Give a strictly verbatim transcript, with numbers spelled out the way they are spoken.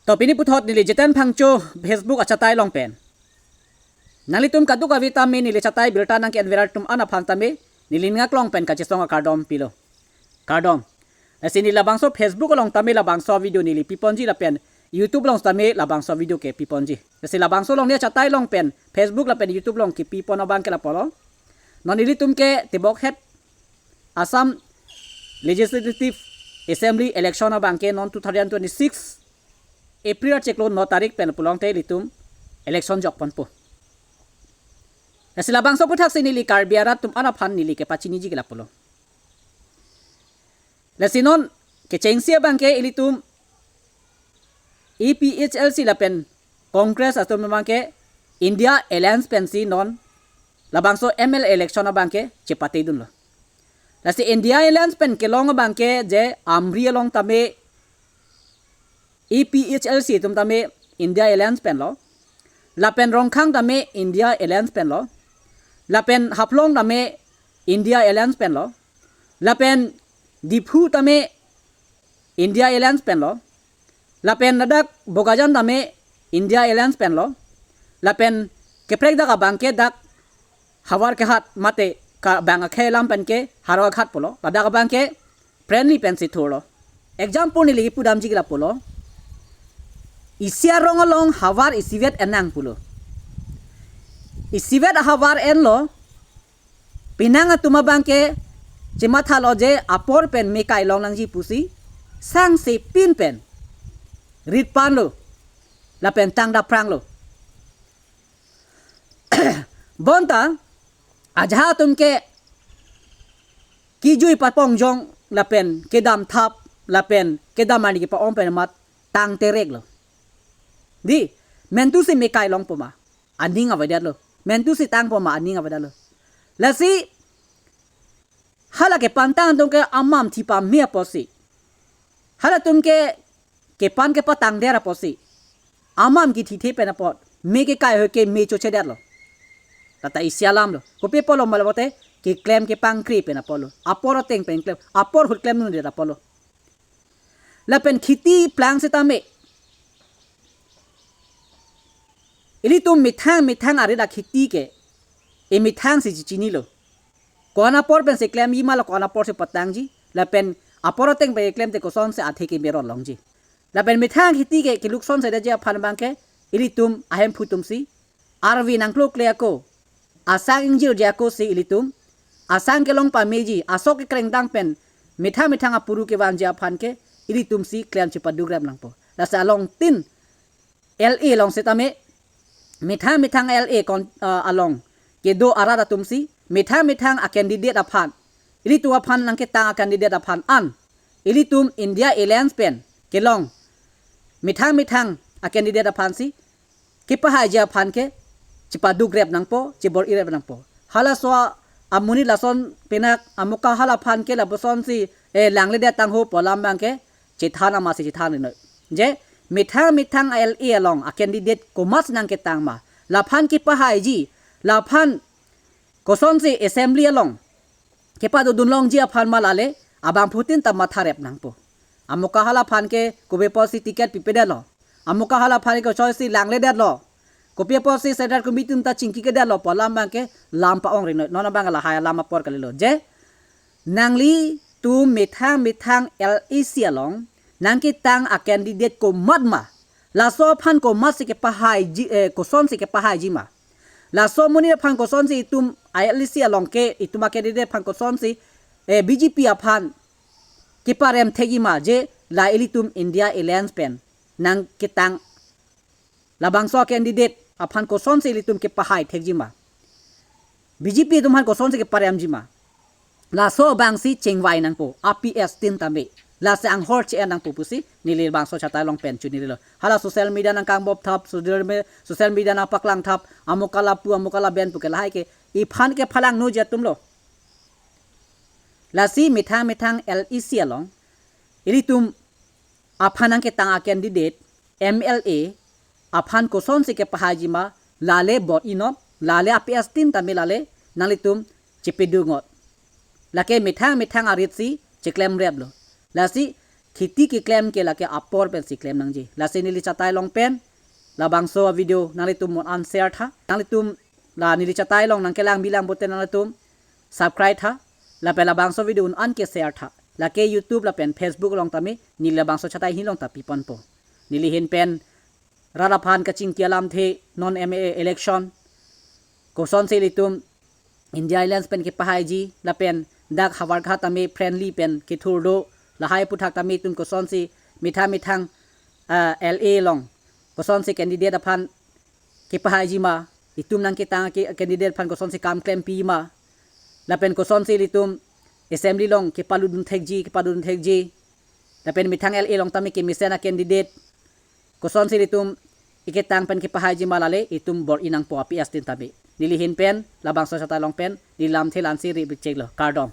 To pini puthot neli Jiten Phangcho Facebook achatai along pen nanglitum kadokave tame neli chatai birta nangke-en viral atum an aphan tame neli ning aklong pen kachesong akardom pilo. Kardom. Lasi neli labangso Facebook along tame labangso video neli piponji lapen YouTube along tame labangso video ke piponji. Lasi labangso along neli achatai along pen Facebook lapen YouTube along kepipon abang ke lapulo. Non ilitum ke tebokhet Assam Legislative Assembly election abang ke non two thousand twenty-six April achiklo no tarik pen pulote ilitum election jokponpo. Lasi labangso aputhak si neli Karbi arat atum an aphan neli kepachiniji ke lapulo. Lasi non kechengsi abang ke ilitum A P H L C lapen Congress atum abang ke India Alliance pensi non labangso M L A election abang ke chepatedunlo. Lasi India Alliance pen kelong abang ke je Amri along tame A P H L C atum tame India Alliance penlo. Lapen Rongkhang tame India Alliance penlo. Lapen Haflong tame India Alliance penlo. Lapen Diphu tame India Alliance penlo. Lapen ladak Bokajan tame India Alliance penlo. Lapen kaprek dak abang ke dak Howraghat mate ka bang akhei alam pen ke Howraghat pulo. Ladak abang ke Friendly pensi thurlo. Example neli kipudamji ke lapulo. Isi arong along havar isivet enang pulo. Isivet ahavar enlo. Penang atum abang ke chemathalo je apor pen me kai longnangji pusi sangse pin pen rit panlo lapen tang dapranglo. Bonta ajahak atum ke kijui papongjong lapen kedam thap lapen kedam arni kepa-om pen amat tang tereklo. Di, mentu si me kai longpo ma, aning avedetlo. Mentu si tangpo ma, aning avedetlo. Lasi hala kepantang atum ke amam thi pame apotsi, halatum ke kepan kepatang der apotsi, amam kithithe pen apot me kekai ahoi ke me chochedetlo. Lata isi alamlo. Kopi apotlo ma lapulote keklem kepangkri pen apotlo. Apor ateng pen klem, apor ahut klemdunde apotlo. Lapen kheti plang setame ilitum methang methang arit akheti ke emethang si chichinilo. Ko-an apor pensi klemji ma la ko-an apor si patangji. Lapen apor ateng pen klemte kosonsi athe kemeron longji. Lapen methang kheti ke keluk sonsedetji aphan abang ke ilitum ahemphu atumsi arve nangklokle ako, asang ingjirji ako si ilitum asang kelong pameji, asok kekrengdang pen methang methang apuru kevanji aphan ke ilitum si klem chepadugrep nangpo. Lasi along tin L A along setame methang methang L A kon, ah, along kedo arat atumsi methang methang a-candidate aphan, ilitum aphan nangketang a-candidate aphan an ilitum India Alliance pen kelong methang methang a-candidate aphansi kepahaiji aphan ke chepadugrep nangpo, chebor-irep nangpo. Halaso amonit lason penak Amoka hala aphan ke lapusonsi, eh, langledet tangho pu alam abang ke chethan amatsi chethan rinoi. Je methang methang L A along a-candidate komatsi nangketang ma, laphan kepahaiji, laphan kosonsi assembly along kepadodun longji aphan ma lale abangphutin ta matharep nangpo. Amoka hala aphan ke kopi apotsi ticket pipedetlo, Amoka hala aphan ke kosonsi langledetlo, kopi apotsi central committee atum ta chingkikedetlo pu alam abang ke lam pa-ong rinoi. Non abang lahai alam apor kalilo. Je nanglitum methang methang L A C along nangketang a-candidate komat ma, laso aphan komatsi kepahaiji, eh, kosonsi kepahaiji ma, laso amonit aphan kosonsi itum L A C along ke itum a-candidate aphan kosonsi, eh, B J P aphan keparem thekji ma, je la ilitum India Alliance pen nangketang labangso a-candidate aphan kosonsi ilitum kepahai thekji ma, B J P atum aphan kosonsi keparemji ma, laso abangsi chingvai nangpo, A P S tin tame. Lasi anghor che-en nangpo pusi neli labangso achatai along pen chunirilo. Hala social media nangkangbop thap, social me-, social media nangpaklang thap, Amoka lapu, Amoka laben pu ke lahai ke iphan kephalangnoji atumlo. Lasi methang methang L A C along ilitum aphan nangketang a-candidate M L A aphan kosonsi kepahaiji ma, lale bor-inot, lale A P S tin tame lale nanglitum chepedungot. Lake methang methang aritsi cheklemreplo. Lasi kheti keklem ke lake apor pensi klem nangji. Lasi neli chatai along pen labangso video nanglitum un-an share tha. Nanglitum la neli chatai along nangkelang bilang pute nanglitum subscribe tha. Lapen labangso video un-an ke share tha. Lake YouTube lapen Facebook along tame neli labangso chatai ahin along ta piponpo. Neli ahin pen rat aphan kachingki alamthe non M A election kosonsi ilitum India Alliance pen kepahaiji lapen dak Howraghat tame friendly pen kethur do, lahai aphuthak tame itum kosonsi methang methang, ah, L A along kosonsi candidate aphan kepahaiji ma, itum nangketang ke candidate aphan kosonsi kam klempi ma, lapen kosonsi ilitum assembly along kepaludun thekji, kepadun thekji, lapen methang L A along tame kemesen a candidate kosonsi ilitum iketang pen kepahaiji ma, lale itum bor-i nangpo api astin tame. Neli ahin pen labangso chatai along pen neli lamthe la-ansi ri bichek lo. Kardom.